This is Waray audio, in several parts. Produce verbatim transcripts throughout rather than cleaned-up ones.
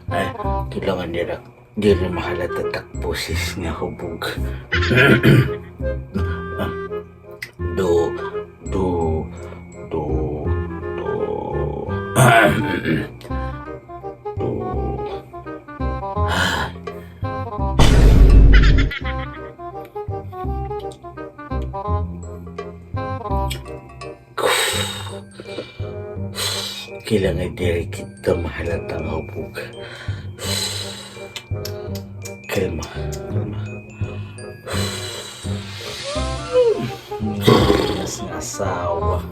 Ay, kailangan diri, diri mahalata tak boses nga hubog. Do, do, do, do. Do. Kailangan diri kita mahalata nga hubog. Kalma, kalma. Mas nga asawa.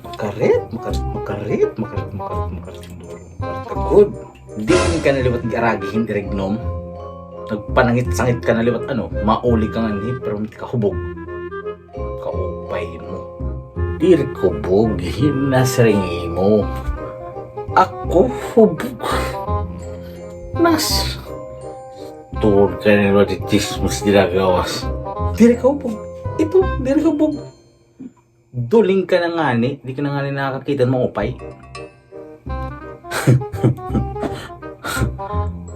Makarit, makarit, makarit, makarit, makarit, makarit, makarit. Makarit ka gud. Diin ka na liwat giaragi hin irignom. Nagpanangit-sangit ka na liwat, ano, mauli ka nganhi, pero di ka hubog. Kaupay mo. Diri ko hubog, hinasiring imo. Ako hubog. Nas. Tuod ka na liwat di chismis ginagawas. Diri ka hubog. Ito, diri ka hubog. Duling ka na ngani, di ka na ngani nakakita hin maupay.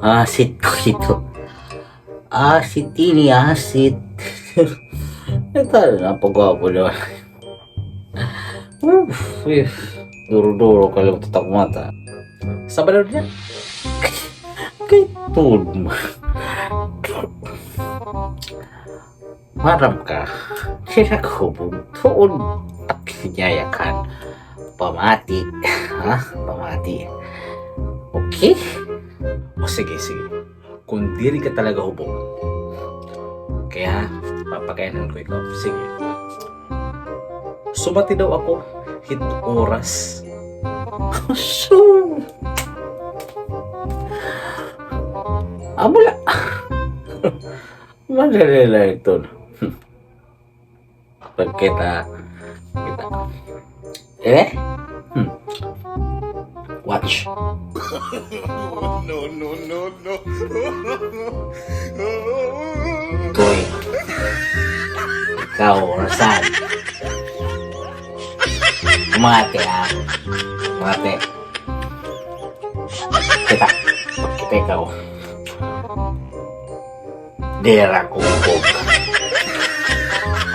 Asit ko ito. Asit ini, asit. Ito na pagwapo naman. Uf, uf. Duro-duro ka lang tatak mata. Sabado niya. Kay tuod mo. Marap ka. Sira ko, tuod. Taksinyayakan. Pamati. Ha? Pamati. Okay? O sige, sige. Kung diri ka talaga hubog. Kaya, papakayanan ko ikaw. Sige. Sumati daw ako, hit oras. So, amo la. Madali la iton. Pagkita, kita. Eh? Hmm. Watch. No, no, no, no. Koy. Ikaw, Rosan. Mati, ah. Mati. Kita. Kita ikaw. Diri ako hubog.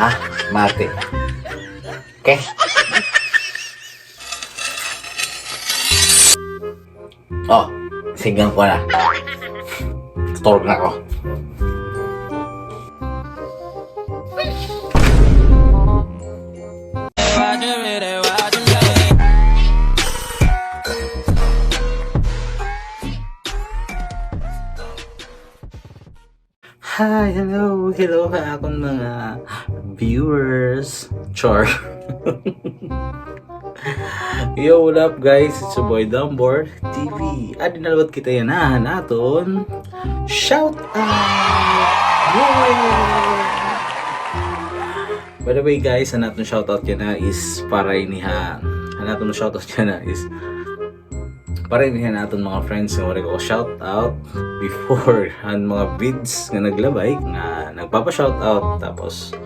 Ha? Mati. Okay? Oh, sigang ko na. Tulog na ko. Hi, hello, hello ha akon mga viewers. Char. Yo, what up, guys? It's your boy Dumbor T V. Adi na liwat kita yana han aton shout out. Yay! By the way, guys, an aton shout out yana is para ini ha, an aton shout out yana is para ini han aton mga friends nga waray ko shout out before, an mga vids nga naglabay nga nagpapa-shout out, tapos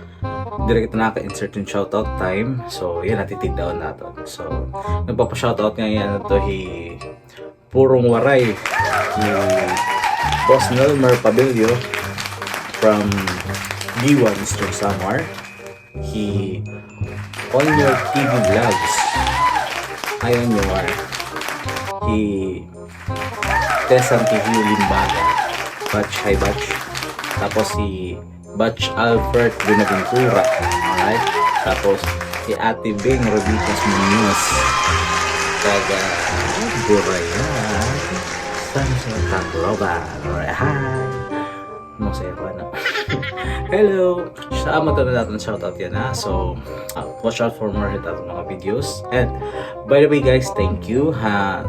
diri kita nakaka-insert hin shout out time. So, yana, titigdaon naton. So, nagpapa-shout out ngay-an adto hi Purong Waray, hi Boss Nelmer Pabilio from Guiuan, Eastern Samar. Hi On Your T V Vlogs. Hi, On Your. Hi Tess Santihio Limbaga. Batch, hi, Batch. Tapos hi Batch Alfred Buenaventura. Alright? Tapos hi Ate Bing Rodriguez Munoz. Taga Burayan. San Jose, Tacloban. Alright, hi. Masaya ko, ano. Hello! Sa amo to na naton shoutout yana. So, ah, watch out for more hit aton mga videos. And, by the way, guys, thank you, ha.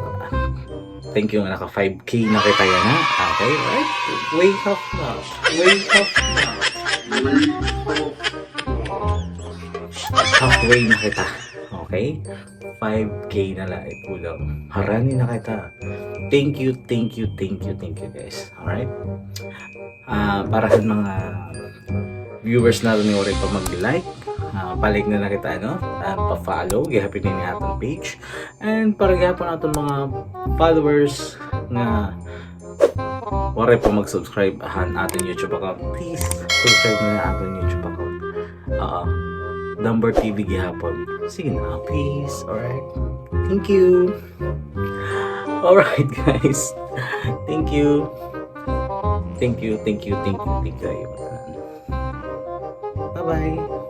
Thank you nga naka five K na kita yana. Okay, right? Way half na. Way half na. Halfway na kita. Okay? Five K na la it kulang. Harani na kita. Thank you, thank you, thank you, thank you, guys. Alright? Ah, para sa mga viewers naton nga waray pa mag-like, Ah, pa-like na lang kita, no? And pa-follow gihapon ini aton page. And para gihapon aton mga followers nga waray pa mag-subscribe han aton YouTube account, please subscribe na an aton YouTube account. Ah, Dunbar T V gihapon. Sige na, please. Alright. Thank you. Alright, guys. Thank you. Thank you, thank you, thank you, thank you. Bye-bye.